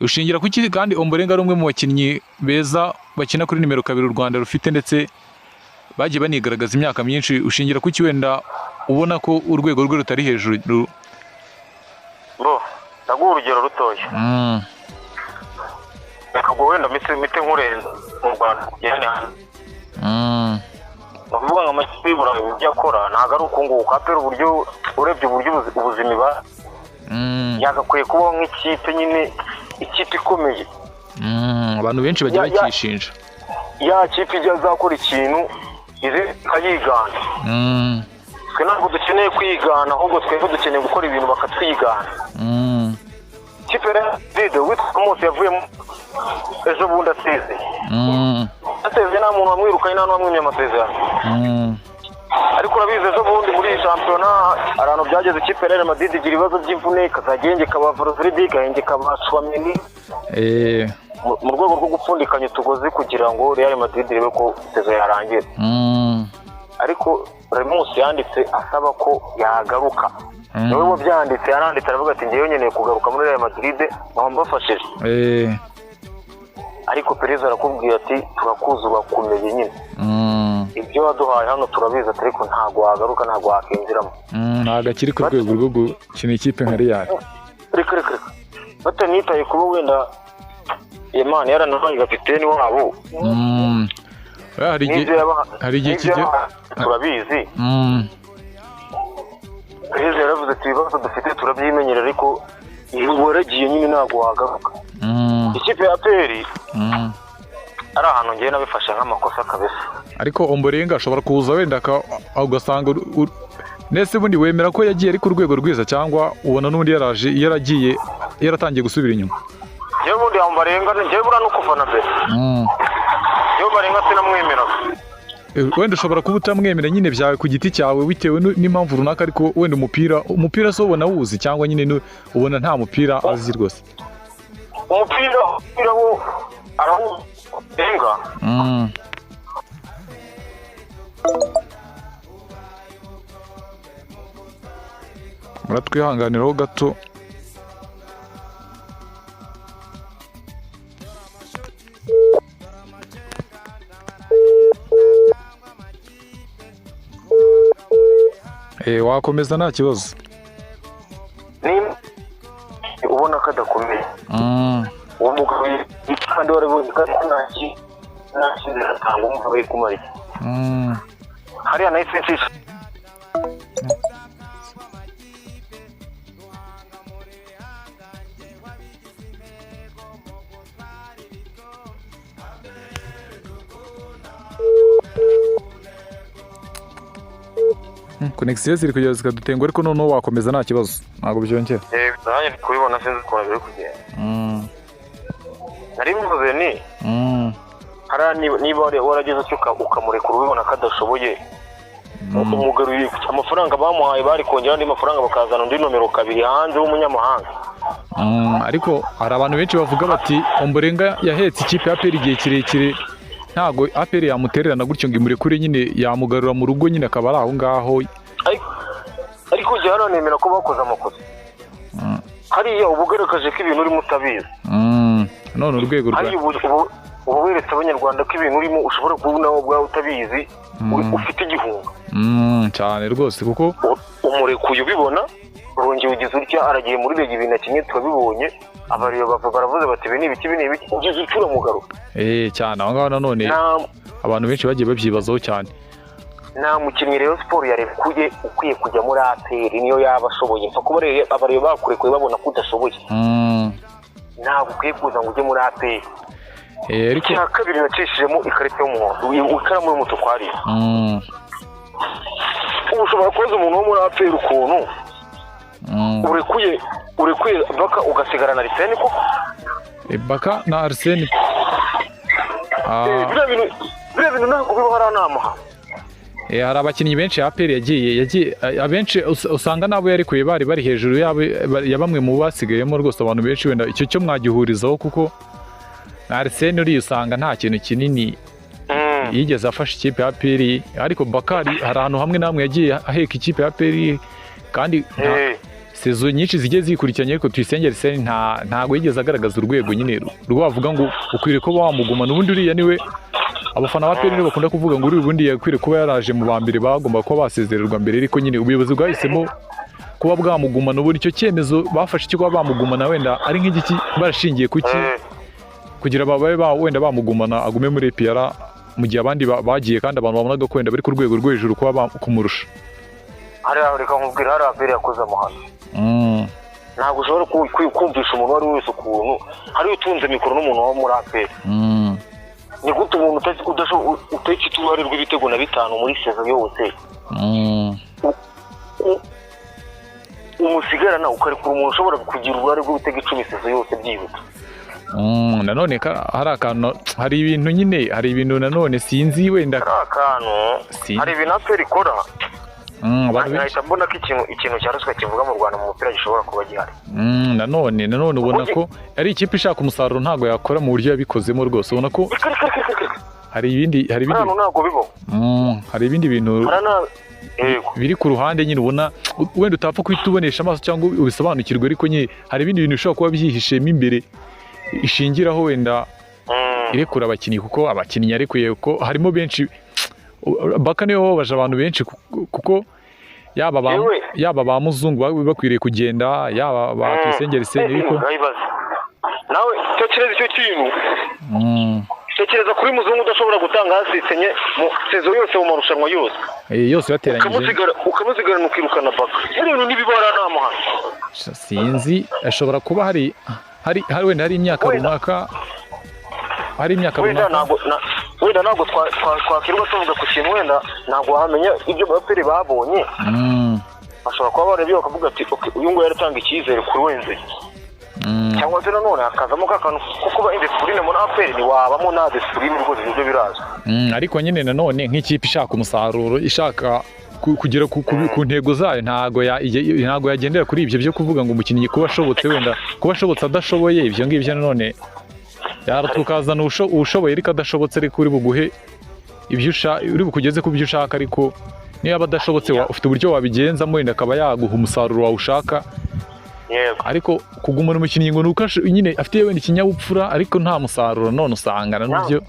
Ushingira kuki kandi Ombolenga ari umwe mu bakinnyi beza bakina kuri nimero 2 u Rwanda rufite, ndetse bagiye banigaragaza imyaka myinshi? Ushingira kuki wenda ubona ko urwego rwe rutari hejuru? Bo, ndaguha urugero rutoya. Reka ngo wenda mpite nkurenza mu Rwanda ugende hano. Ni ukuvuga ngo amakipe y'Iburayi uburyo akora ntabwo ari uku nguku. APR uburyo urebye uburyo ubuzima iba, yagakwiye kubaho nk'ikipe nyine, ikipe ikomeye. Abantu benshi bagiye bakishinja. Ya kipe ijya azakora ikintu izi ikayigana. Twe ntabwo dukeneye kwigana, ahubwo twebwe dukeneye gukora ibintu bakatwigana. Ikipe ya Madrid, witwa Ramos yavuyemo ejo bundi asezeye. Asezeye nta muntu wamwirukanye, nta n'uwamwimye amasezerano. Ariko urabizi, ejo bundi muri iyi shampiyona hari ahantu byageze ikipe ya Real Madrid igira ibibazo by'imvune, ikazajya ihengeka ba Valverde, igahengeka ba Tchouameni mu rwego rwo gupfundikanya utugozi kugira ngo Real Madrid irebe ko saison yarangira. Ariko Ramos yanditse asaba ko yagaruka. Niwe wabyanditse, yaranditse aravuga ati: "Ngewe nkeneye kugaruka muri Real Madrid nkaba mbafashije." Ariko Perez arakubwira ati: "Turakuzi, urakomeye nyine, ibyo waduhaye hano turabizi," ati: "ariko ntabwo wagaruka, ntabwo wakinjiramo." Ntabwo akiri ku rwego rwo gukina ikipe nka Real. Reka reka reka, batanitaye kuba wenda Imana yaranabaye kapiteni wabo. Oya, hari igihe n'ibyo yabaha, hari igihe n'ibyo kijya yabaha turabizi. Perez yaravuze ati: "Ibibazo dufite turabyimenyera, ariko iyo waragiye nyine ntabwo wagaruka." Ikipe ya APR ari ahantu ngewe nabifashe nk'amakosa kabisa. Ariko Ombolenga ashobora kuza wenda ugasanga nese bundi wemera ko yagiye ari ku rwego rwiza, cyangwa ubona n'undi yaraje yaragiye yaratangiye gusubira inyuma? Njyewe ubundi Ombolenga, njyewe buriya no kuva na mbere, njyewe Ombolenga sinamwemeraga. Wenda ushobora kuba utamwemera nyine byawe ku giti cyawe bitewe n'impamvu runaka, ariko wenda umupira se ubona wuzi, cyangwa nyine ubona nta mupira azi rwose? Umupira wo arawurenga. Muratwihanganiraho gato. Wakomeza nta kibazo. Nimba ubona ko adakomeye, uwo mugabo kandi warabonye ko nta cyizere atanga, umugabo ari kumara iki? Hariya nahise nshisha. Connexion ziri kugera zikadutenguha, ariko noneho wakomeza nta kibazo, ntabwo byongera. Nanjye ndi kubibona, sinzi ukuntu biri kugenda. Nari mvuze ni hariya niba waragize utyo ukamurekura ubibona ko adashoboye, umugaruye amafaranga bamuhaye, bari kongera andi mafaranga bakazana undi nomero 2 hanze w'umunyamahanga. Ariko hari abantu benshi bavuga bati: "Ombolenga yahetse ikipe ya APR igihe kirekire, ntabwo APR yamutererana gutyo ngo imurekure nyine, yamugarura mu rugo nyine akaba ari aho ngaho." Ariko njye hariya nemera ko bakoze amakosa. Hariya uba ugaragaje ko ibintu urimo utabizi. None urwego rwa Hariya uba weretse Abanyarwanda ko ibintu urimo ushobora kuba nawe ubwawe utabizi, ufite igihunga. Cyane rwose kuko Umurekuye ubibona, urongera ugize utya aragiye muri rege, ibintu kimwe turabibonye, abareba bava baravuze bati: "Ibi ni ibiki, ibi ni ibiki?" Ugize utya uramugaruka. Cyane aho ngaho nanone abantu benshi bagiye babyibazaho cyane. Nta mukinnyi Rayon Sport yarekuye ukwiye kujya muri APR niyo yaba ashoboye. Mpfa kuba abareba bakurekuye babona ko udashoboye, ntabwo ukwiye kuza ngo ujye muri APR. Ariko Icya kabiri nacishijemo ikarita y'umuhondo, ikaramu y'umutuku hariya. Ubu ushobora kubaza umuntu wo muri APR ukuntu urekuye Baka ugasigarana Arsene koko? Baka na Arsene. Biriya bintu ntabwo bibaho, hariya ni amahano. Hari abakinnyi benshi APR yagiye abenshi usanga n'abo yarekuye bari bari hejuru ya bamwe mu basigayemo rwose. Abantu benshi wenda icyo cyo mwagihurizaho, kuko na Arsene uriya usanga nta kintu kinini yigeze afasha ikipe ya APR, ariko Bakari hari ahantu hamwe na hamwe yagiye aheka ikipe ya APR kandi Saison nyinshi zigiye zikurikiranye, ariko Tuyisenge Arsene ntago yigeze agaragaza urwego nyine rwavuga ngo ukwiriye kuba wamugumana. Ubundi uriya niwe abafana ba APR nibo bakunda kuvuga ngo uriya ubundi yakwiriye kuba yaraje mu ba mbere bagomba kuba basezererwa mbere, ariko nyine ubuyobozi bwahisemo kuba bwamugumana. Ubu icyo cyemezo bafashe cyo kuba bamugumana wenda ari nk'igiki, barashingiye kuki kugira babe wenda bamugumana agume muri APR mu gihe abandi bagiye, kandi abantu babonaga ko wenda bari ku rwego rwo hejuru kuba kumurusha? Hariya reka nkubwire, hariya APR yakoze amahano. Ntabwo ushobora kumvisha umuntu uwo ari we wese ukuntu hariya utunze mikoro n'umuntu wo muri APR. Ni gute umuntu utafite uruhare rw'ibitego na bitanu muri saison yose umusigarana, ukarekura umuntu ushobora kugira uruhare rw'ibitego 10 saison yose byibuze? Nanone hari akantu, hari ibintu nyine, hari ibintu nanone sinzi wenda. Hari akantu. Hari ibintu APR ikora. Abantu benshi Nahita mbona ko ikintu cya ruswa kivuga mu Rwanda mu mupira gishobora kuba gihari. Nanone ubona ko ari ikipe ishaka umusaruro, ntabwo yakora mu buryo yabikozemo rwose. Ubona ko Reka, reka, reka, reka, reka. hari ibindi Hano ntabwo bibaho. Hari ibindi bintu Hariya yego. biri ku ruhande nyine, ubona wenda utapfa guhita ubonesha amaso cyangwa ubisobanukirwe, ariko nyine hari ibindi bintu bishobora kuba byihishemo imbere ishingiraho wenda irekura abakinnyi, kuko abakinnyi yarekuye ko harimo benshi. Baka niwe wababaje abantu benshi, kuko Yewe. yaba ba Muzungu bari bakwiriye kugenda, yaba ba Tuyisenge Arsene, ariko Urayibaza nawe, tekereza icyo kintu. Tekereza kuri Muzungu udashobora gutanga assist enye mu saison yose, mu marushanwa yose. Yose bateranyije. Ukamusigarana, ukirukana Baka. Ibyo bintu ntibibara, ni amahano. Sinzi, ashobora kuba hari wenda hari imyaka runaka, hari imyaka Wenda runaka. Wenda ntabwo twakwirirwa tuvuga ku kintu, wenda ntabwo wamenya ibyo APR babonye. Bashobora kuba barebye bakavuga ati: "Okay, uyu nguyu yaratanga icyizere kuri wenze." Cyangwa se nanone hakazamo ka kantu ko kuba indiscipline muri APR, ntiwabamo nta discipline rwose, ibyo birazwi. Ariko nyine nanone nk'ikipe ishaka umusaruro, ishaka kugera ku ntego zayo, ntago yagendera kuri ibyo byo kuvuga ngo umukinnyi kuba ashobotse, wenda kuba ashobotse adashoboye. Ibyo ngibyo nanone ukazana ushoboye ariko adashobotse, ariko uri buguhe ibyo uri bukugeze ku byo ushaka, ariko niba adashobotse ufite uburyo wabigenzamo wenda akaba yaguha umusaruro wawe ushaka. Ariko kugumana umukinnyi ngo ni uko nyine afite wenda ikinyabupfura ariko nta musaruro, none usanga nabyo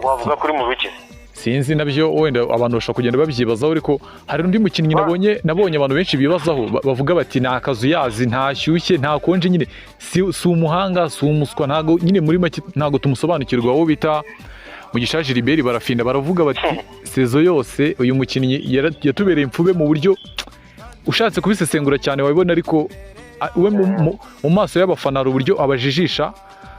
Wavuga kuri mu biki? Sinzi, nabyo wenda abantu bashobora kugenda babyibazaho, ariko hari undi mukinnyi nabonye abantu benshi bibazaho, bavuga bati ni akazuyazi, ntashyushye ntakonje nyine, si umuhanga si umuswa, ntago nyine muri make ntago tumusobanukirwa, uwo bita Mugisha Gilbert Barafinda. Baravuga bati saison yose uyu mukinnyi yatubereye imfube mu buryo ushatse kubisesengura cyane wabibona, ariko we mu maso y'abafana hari uburyo abajijisha,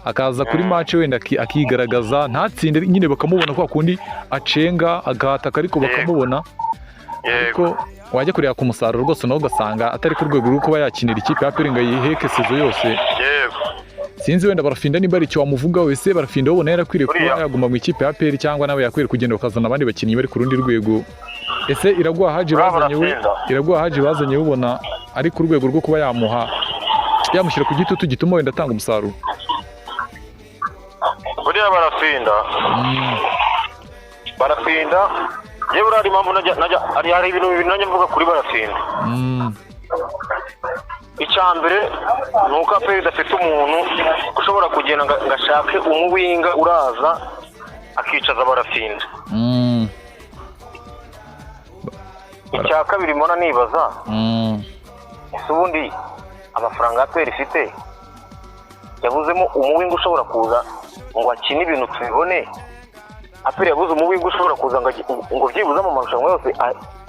akaza kuri match wenda akigaragaza ntatsinde nyine, bakamubona kwa kundi acenga agahataka, ariko bakamubona, ariko wajya kureba ku musaruro rwose nawe ugasanga atari ku rwego rwo kuba yakinira ikipe ya APR ngo ayiheke saison yose. Sinzi wenda Barafinda nimba ari icyo wamuvugaho. Ese Barafinda ubona yarakwiriye kuba yaguma mu ikipe ya APR, cyangwa nawe yakwiriye kugenda bakazana abandi bakinnyi bari ku rundi rwego? Ese Iraguha Haji Uriya bazanye we, Barafinda. Iraguha Haji bazanye we, ubona ari ku rwego rwo kuba yamushyira ku gitutu gituma wenda atanga umusaruro? Buriya Barafinda, Barafinda yewe, buriya hari impamvu najya hari ibintu bibiri najya mvuga kuri Barafinda. Icya mbere ni uko APR idafite umuntu ushobora kugenda ngo ashake umuwinga uraza akicaza Barafinda. Icya kabiri mbona nibaza, ese ubundi amafaranga APR ifite yabuzemo umuwinga ushobora kuza ngo akine ibintu tubibone? APR yabuze umuwinga ushobora kuza ngo byibuze mu marushanwa yose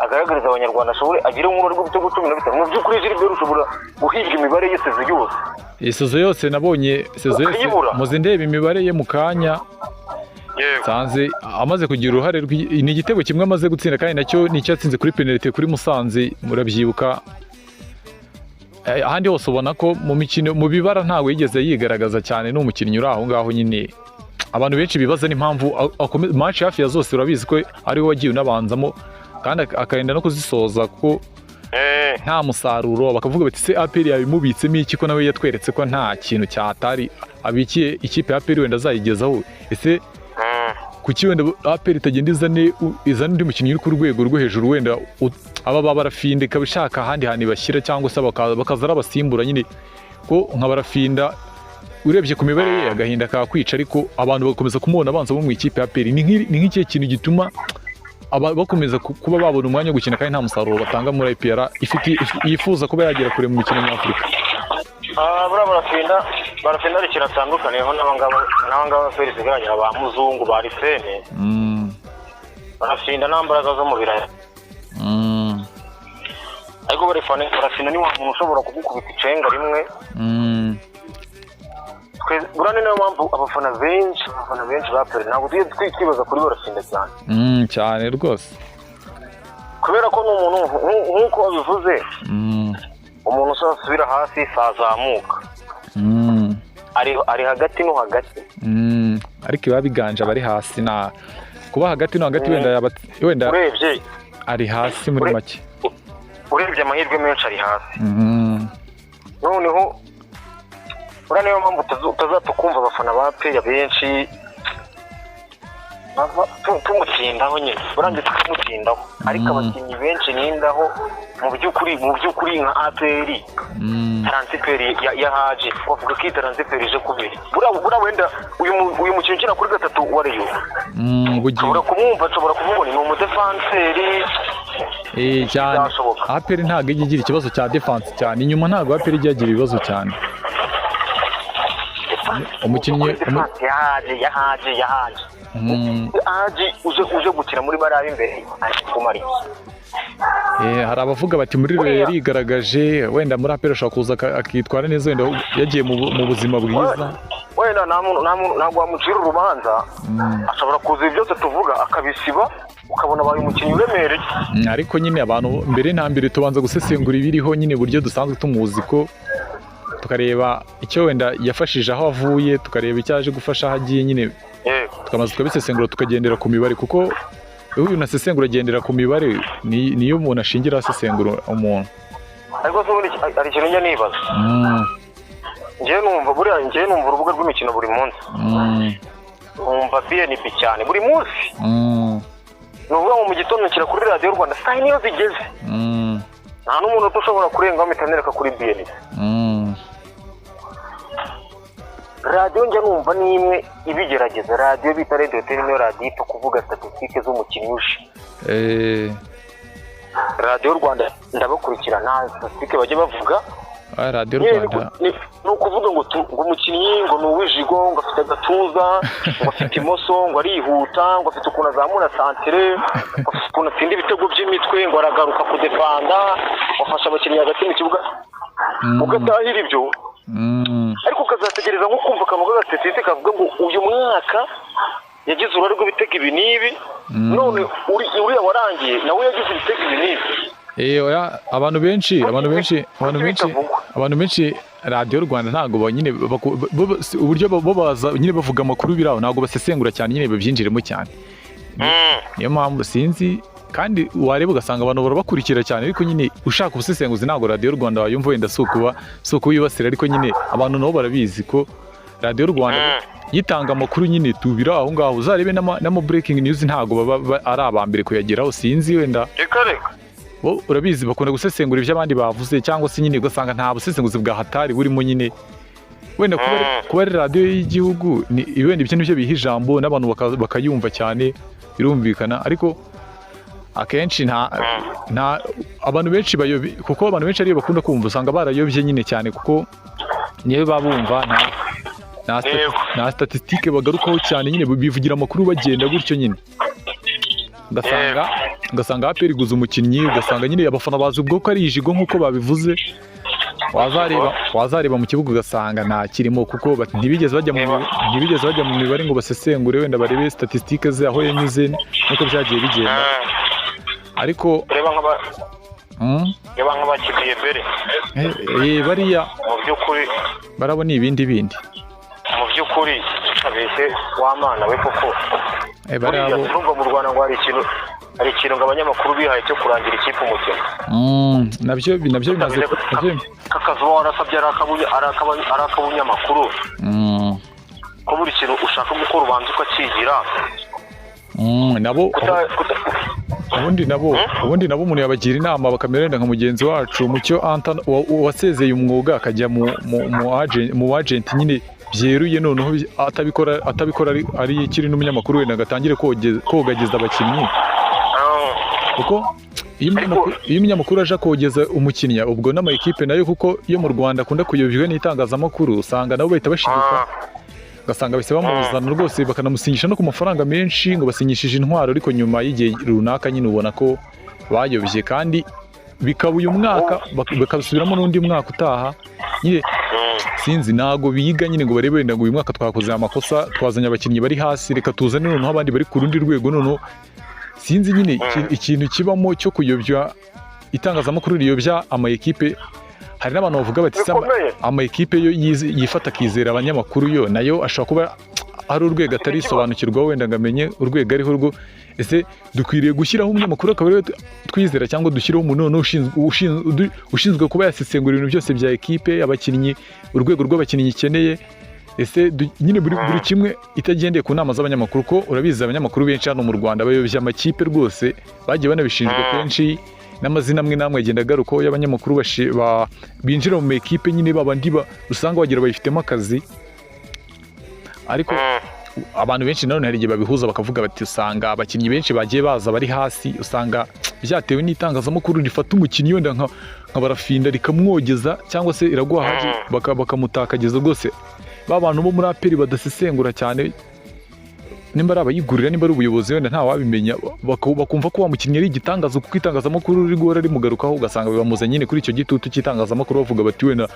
agaragariza Abanyarwanda, ashobore agire nk'uruhare rw'ibitego 15? Mu by'ukuri Gilbert ushobora guhiga imibare ye saison yose. Iyi saison yose nabonye, saison yose Ukayibura. Muzi ndeba imibare ye mu kanya, nsanze amaze kugira uruhare ni igitego kimwe amaze gutsinda, kandi nacyo ni icyo yatsinze kuri penalite kuri Musanze, murabyibuka. Ahandi hose ubona ko mu mikino mu bibara ntabwo yigeze yigaragaza cyane, ni umukinnyi uri aho ngaho nyine. Abantu benshi bibaza n'impamvu match hafi ya zose urabizi ko ari we wagiye unabanzamo, kandi akagenda no kuzisoza kuko nta musaruro. Bakavuga bati: "Se APR yabimubitsemo iki, ko nawe yatweretse ko nta kintu cyatari abikiye ikipe ya APR wenda azayigezaho?" Ese Kuki wenda APR itagenda izane undi mukinnyi uri ku rwego rwo hejuru, wenda aba baba Barafinda ikaba ishaka ahandi hantu ibashyira, cyangwa se bakaza ari abasimbura nyine, ko nka Barafinda urebye ku mibare ye agahinda kakwica, ariko abantu bagakomeza kumubona abanza bo mu ikipe ya APR. Ni nk'ikihe kintu gituma bakomeza kuba babona umwanya wo gukina kandi nta musaruro batanga muri APR ifite yifuza kuba yagera kure mu mikino nyafurika? Buriya Barafinda hari ikintu atandukaniyeho n'abangaba APR isigaranye, ba Muzungu, ba Arsene. Barafinda nta mbaraga zo mu biraya, ariko Barafinda ni wa muntu ushobora kugukubita icenga rimwe. Buriya ni nayo mpamvu abafana benshi ba APR ntabwo tujye twibaza kuri Barafinda cyane. Cyane rwose. Kubera ko ni umuntu nk'uko wabivuze, umuntu usasubira hasi sazamuka, ari hagati no hagati. Ariko ibiba biganje abari hasi, na kuba hagati no hagati, wenda yaba wenda urebye ari hasi muri make. Urebye amahirwe menshi ari hasi. Noneho buriya niyo mpamvu utazapfa kumva abafana ba APR benshi tumutindaho nyine, buriya njye tukamutindaho, ariko abakinnyi benshi nindaho mu by'ukuri nka APR transfer ya Haji, bavuga ko iyi transfer ije kubiri. Buriya wenda uyu mukinnyi ukina kuri gatatu wa Rayon, Bugingo. Nshobora kumwumva, nshobora kumubona, ni umudefanseri. Cyane. Byashoboka. APR ntabwo ijya igira ikibazo cya defense cyane inyuma, ntabwo APR ijya igira ibibazo cyane. Umukinnyi Defense ya Haji, ya Haji, ya Haji. Haji uje gukina muri bariya b'imbere aje kumara iki? Hari abavuga bati muri Rayon yarigaragaje, wenda muri APR ashobora kuza akitwara neza, wenda yagiye mu buzima bwiza. Wenda nta muntu ntabwo wamucira urubanza, ashobora kuza ibi byose tuvuga akabisiba, ukabona abaye umukinnyi uremereye. Ariko nyine abantu mbere na mbere tubanza gusesengura ibiriho nyine, uburyo dusanzwe tumuzi, ko tukareba icyo wenda yafashije aho avuye, tukareba icyo aje gufasha aho agiye nyine, tukamaze tukabisesengura, tukagendera ku mibare, kuko iyo uyu nasesengura agendera ku mibare, niyo umuntu ashingira asesengura umuntu. Ariko se ubundi hari ikintu njya nibaza. Njyewe numva, buriya njyewe numva urubuga rw'imikino buri munsi, numva BNB cyane buri munsi. Ni ukuvuga ngo mu gitondo nshyira kuri Radiyo Rwanda saa yine, iyo zigeze nta n'umuntu ushobora kurengaho mpita nereka kuri BNB. Radiyo njya numva ni imwe ibigerageza, radiyo bita Radio 10, niyo radiyo ipfa kuvuga statistiques z'umukinnyi uje. Radiyo Rwanda ndabakurikira, nta statistique bajya bavuga. Radiyo Nyine Rwanda. Ni ukuvuga ngo ngo umukinnyi ngo ni uw'ijigo, ngo afite agatuza, ngo afite imoso, ngo arihuta, ngo afite ukuntu azamura santire, ngo afite ukuntu atsinda ibitego by'imitwe, ngo aragaruka kudefanda, ngo afasha abakinnyi hagati mu kibuga, ugatahira ibyo, ariko ukazategereza nko kumva akavuga statistique kavuga ngo uyu mwaka yagize uruhare rw'ibitego ibi n'ibi, none uriya warangiye nawe yagize ibitego ibi n'ibi. Oya, abantu benshi Bitavugwa. abantu benshi Radiyo Rwanda ntabwo nyine uburyo bo baza nyine bavuga amakuru biraho, ntabwo basesengura cyane nyine babyinjiremo cyane. Niyo mpamvu sinzi, kandi wareba ugasanga abantu barabakurikira cyane, ariko nyine ushaka ubusesenguzi ntabwo Radiyo Rwanda wayumva. Wenda si ukubibasira, ariko nyine abantu nabo barabizi ko Radiyo Rwanda yitanga amakuru nyine tubira aho ngaho. Uzarebe n'ama breaking news, ntabwo baba ari aba mbere kuyageraho. Sinzi wenda Reka reka. bo urabizi bakunda gusesengura ibyo abandi bavuze, cyangwa se nyine ugasanga nta busesenguzi bwa hatari burimo nyine. Wenda kuba ari radiyo y'igihugu ni wenda ibyo nibyo biha ijambo n'abantu bakayumva cyane, birumvikana, ariko akenshi nta abantu benshi bayobe, kuko abantu benshi ariyo bakunda kumva, usanga barayobye nyine cyane, kuko niyo baba bumva nta statistique bagarukaho cyane nyine, bivugira amakuru bagenda gutyo nyine, ugasanga APR iguze umukinnyi, ugasanga nyine abafana bazi ubwo ko ari ijigo nk'uko babivuze, wazareba mu kibuga ugasanga nta kirimo, kuko ntibigeze bajya mu mibare ngo basesengure, wenda barebe statistique ze aho yanyuze nuko byagiye bigenda, ariko Reba nk'aba reba nk'abakinnyi mbere. Bariya Mu by'ukuri barabona ibindi bindi. Mu by'ukuri kabese wa mana we koko. Bariya Buriya bo turumva mu Rwanda ngo hari ikintu ngo abanyamakuru bihaye cyo kurangira ikipe umukino. Nabyo bimaze nabyo Kakazi uba warasabye ari ak'abunyamakuru, ko buri kintu ushaka gukora ubanza ukakigira. Nabo Kuta ubundi nabo ubundi nabo umuntu yabagira inama bakamera wenda nka mugenzi wacu Mucyo Anta wasezeye umwuga akajya mu agent nyine byeruye, noneho atabikora ari ikiri n'umunyamakuru, wenda ngo atangire kogageza abakinnyi, kuko iyo umunyamakuru aje kogeza umukinnyi, ubwo n'ama ekipe nayo, kuko iyo mu Rwanda akunda kuyobywa n'itangazamakuru, usanga nabo bahita bashiduka, ugasanga bahise bamuzana rwose, bakanamusinyisha no ku mafaranga menshi ngo basinyishije intwaro, ariko nyuma y'igihe runaka nyine ubona ko bayobye, kandi bikaba uyu mwaka, bakabisubiramo n'undi mwaka utaha nyine. Sinzi, ntago biga nyine ngo barebe wenda ngo uyu mwaka twakoze amakosa, twazanye abakinnyi bari hasi, reka tuzane noneho abandi bari ku rundi rwego. Noneho sinzi nyine ikintu kibamo cyo kuyobya, itangazamakuru riyobya ama ekipe. Hari n'abantu bavuga bati: "Se Bikomeye. ama ekipe yo yifata akizera abanyamakuru, yo nayo ashobora kuba ari urwego atarisobanukirwa wenda ngo amenye urwego ariho rwo. Ese dukwiriye gushyiraho umunyamakuru akaba ariwe twizera, cyangwa dushyireho umuntu noneho ushinzwe kuba yasesengura ibintu byose bya ekipe, abakinnyi, urwego rw'abakinnyi ikeneye? Ese nyine buri kimwe itagendeye ku nama z'abanyamakuru?" Ko urabizi, abanyamakuru benshi hano mu Rwanda bayobya amakipe rwose, bagiye banabishinjwa kenshi, n'amazina amwe n'amwe agenda agarukaho y'abanyamakuru binjira mu ekipe nyine, babandi usanga wagira bayifitemo akazi. Ariko abantu benshi nanone hari igihe babihuza, bakavuga bati usanga abakinnyi benshi bagiye baza bari hasi, usanga byatewe n'itangazamakuru rifata umukinnyi wenda nka Barafinda rikamwogeza, cyangwa se Iraguha Haji, bakamutakagiza rwose. Ba bantu bo muri APR badasesengura cyane, nimba ari abayigurira, nimba ari ubuyobozi, wenda ntawabimenya, bakumva ko wa mukinnyi ari igitangaza kuko itangazamakuru riri guhora rimugarukaho, ugasanga bibamuzanye nyine kuri icyo gitutu cy'itangazamakuru, bavuga bati wenda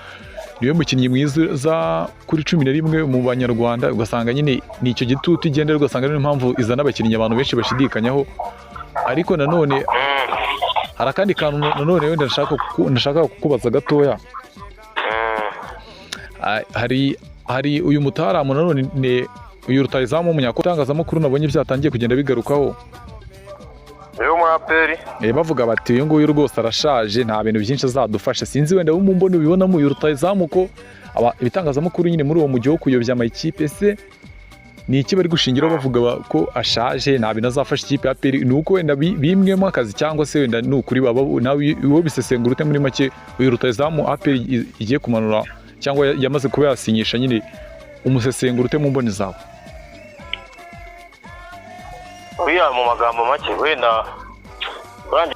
niwe mukinnyi mwiza kuri 11 mu Banyarwanda, ugasanga nyine ni icyo gitutu igendera, ugasanga niyo mpamvu izana abakinnyi abantu benshi bashidikanyaho. Ariko nanone hari akandi kantu nanone wenda nashaka kukubaza gatoya. Hari uyu mutaramu nanone, ni uyu rutahizamu w'umunyatangazamakuru, nabonye byatangiye kugenda bigarukaho. Rero muri APR Bavuga bati uyu nguyu rwose arashaje, nta bintu byinshi azadufasha. Sinzi wenda wo mu mboni ubibonamo uyu rutahizamu, ko ibitangazamakuru nyine muri uwo mujyi wo kuyobya amakipe, ese ni iki bari gushingiraho bavuga ko ashaje, nta bintu azafasha ikipe ya APR? Ni uko wenda bimwemo akazi, cyangwa se wenda ni ukuri baba nawe wowe bisesengura ute muri make, uyu rutahizamu APR igiye kumanura cyangwa yamaze kuba yasinyisha nyine, umusesengura ute mu mboni zawe? Uriya mu magambo make wenda urangije.